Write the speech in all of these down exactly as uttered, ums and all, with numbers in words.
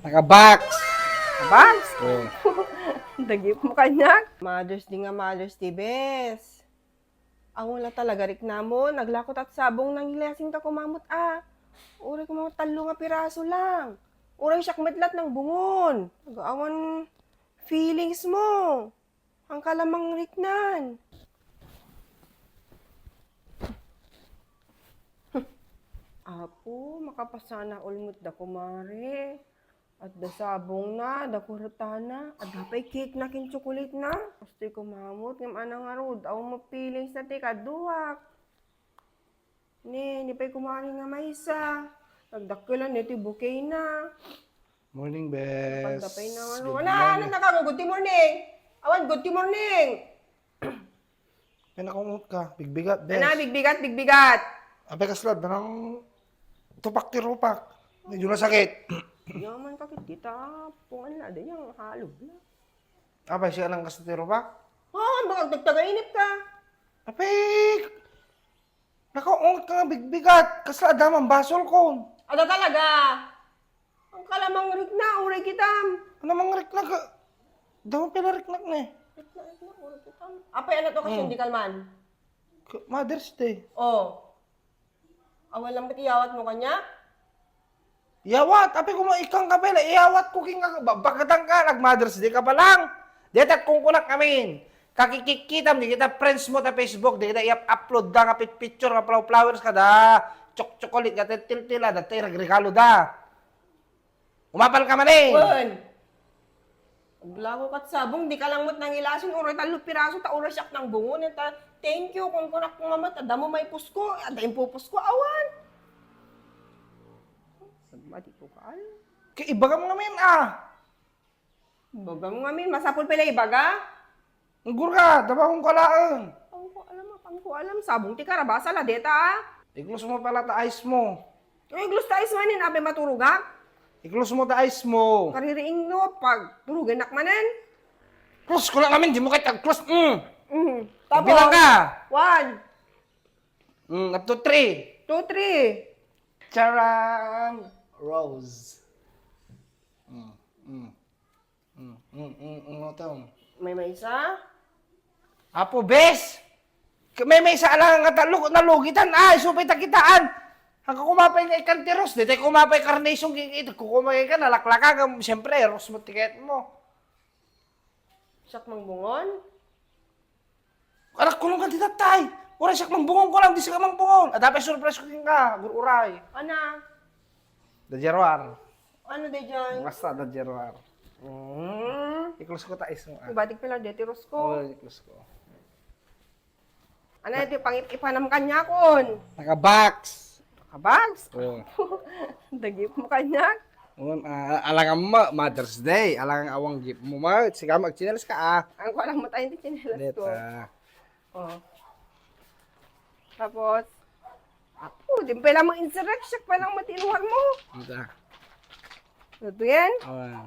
Naka-box. Box? Oo. Dagip mo kaniak? Mother's Day nga Mother's Day, bes. Awan la talaga riknamon, naglako ta sabong, nangilasing ta kumamot a. Uray kumamot tallo nga piraso lang. Uray siak met lat nang bungon. Nagaawan feelings mo. Ang kalamang riknan. Apo, makapasana ulmut da kumare. Adda sabongna, adda kwartana, adda pay cake na ken chocolate na. Kastoy kumamot, ngem ana ngarud, awan mo feelings na ti kaduak. Ni, ni pay kumare nga maysa. Nagdakkelan ni ti bouquet na. Morning, bes. Pagdapay na, ano. Good Ana, morning. Ano, naka-good morning? Awan, good morning. May nakaungot ka. Bigbigat, bes. Ana, bigbigat, bigbigat. Apay, kasla, danang tupak ti rupak. Medyo nasakit. Yaman ka kit kita. Pungan na, da yang halog na. Apay, siya lang kasla ti rupak? Oo, baka nagtagainip ka. Apay, nakaungot ka nga bigbigat. Kasla, adda man basol kon. Ada talaga. Ang kalamang rikna, uray kitam. Ano mang rikna ka? Damo pala riknak na eh. Rikna, rikna, uray kitam. Apay, ano to kasi Hmm. hindi kalman? K- Mother's Day. Oh. Awan lang ba't iyawat mo kanya? Iyawat! Apay, kuma ikang ka pala, iyawat ko king ka, ba- bakatang ka, nag-Mother's Day ka pa lang. Deta kung kunak amin. Kakikikitam, di kita friends mo ta Facebook, di kita i-upload da nga pit- picture nga flow- flowers ka da. Chok chocolate nga tiltila, da tay regalo da. Umapal ka man eh. Wen. Aglako kat sabong, di ka lang met nangilasin, uray tallo piraso, ta uray siak nang bungon, ta thank you, kun kunak nga met, adda mo may pusko, adda impupusko, awan. Nagmati ko ka, ay. Kay ibagam nga men, ah. Ibagam nga men, masapul pala ibaga? Nggur ka, tabakong ka laeng. Pangko alam, ah, pangko alam. Sabong ti karabasa la deta, ah. Iglos mo pala ta ice mo. Ay, iglos ta ice manen, apay maturogak? Iglos mo ta ice mo. Kaririing no, pag turugan nak manen. Close ko lang namin, di mo kahit ag-close. Mm. Mm. Tapos, Bilang ka. One. Mm, up to three. Two, three. Charan! Rose. Mm, mm. Mm, mm, mm, mm, ito. May maysa? Apo, bes! May maysa lang nga talo, nalugitan. Ay, supay ta kitaan. Ang kakumapay nga ikan ti Rose, di tayo kumapay carnation, kikita, kukumapay ka, nalaklaka, siyempre, Rose mo tiket mo. Siak mangbungon? Anak, kulong ka di tatay. Uray siak mangbungon ko lang, di siak mangbungon. Adda pay surprise ko kenka, gur-uray. Ana? Da Januar. Ano da dyan? Basta da Januar. Mm. I-close ko ta ice mo, ah. Ibatik pala deti Rose ko. Oh, i-close ko. Ano iti pangit-ipanam kanya kon? Naka-box. Naka-box? Oo. Dagip mo kanya? Un, ah, alangan mo, Mother's Day. Alangan awang gift mo, ma. Sige, magchinelas ka, ah. Ang ko lang mo tayo ti chinelas ko. Deta. Oh. Tapos, apo, di pa lang mo insurrection, pa lang matinuhar mo. Anta. Ano yan? Oh.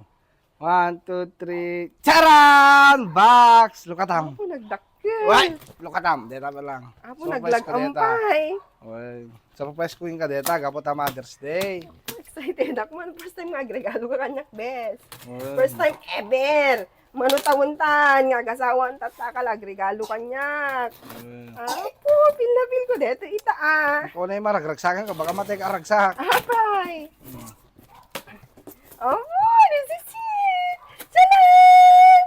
One, two, three. Charan! Box! Lukatam. Apo, nagdakkel. Why? Lukatam. Deta pa lang. Apo, surprise ko deta. Naglag-ampay. Well, surprise ko yung kadeta. Gapo ta Mother's Day. Excited ako man. First time nga agregalo ka kanya, bes. Well. First time ever. Mano tawentan nga agasawan ta ta kala agregalo kanya. Well. Apo, feel na feel ko dito. Ita ah. Ikaw na yung maragragsakan ka. Baka matay ka aragsak. Apay. Hmm. Oh, this is it! Charan!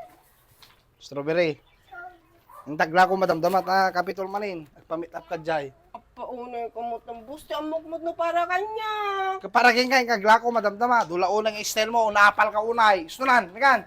Strawberry. Ang tagla ko, madamdamat, ah, kapitol manin. Agpa-meet up ka, jay. Apa, unay ka mo tambus, ti amok mo no para kanya. Kapara ken ka, ang tagla ko, madamdama. Dula unay nga style mo, unapal ka unay. Gusto nan, mikan.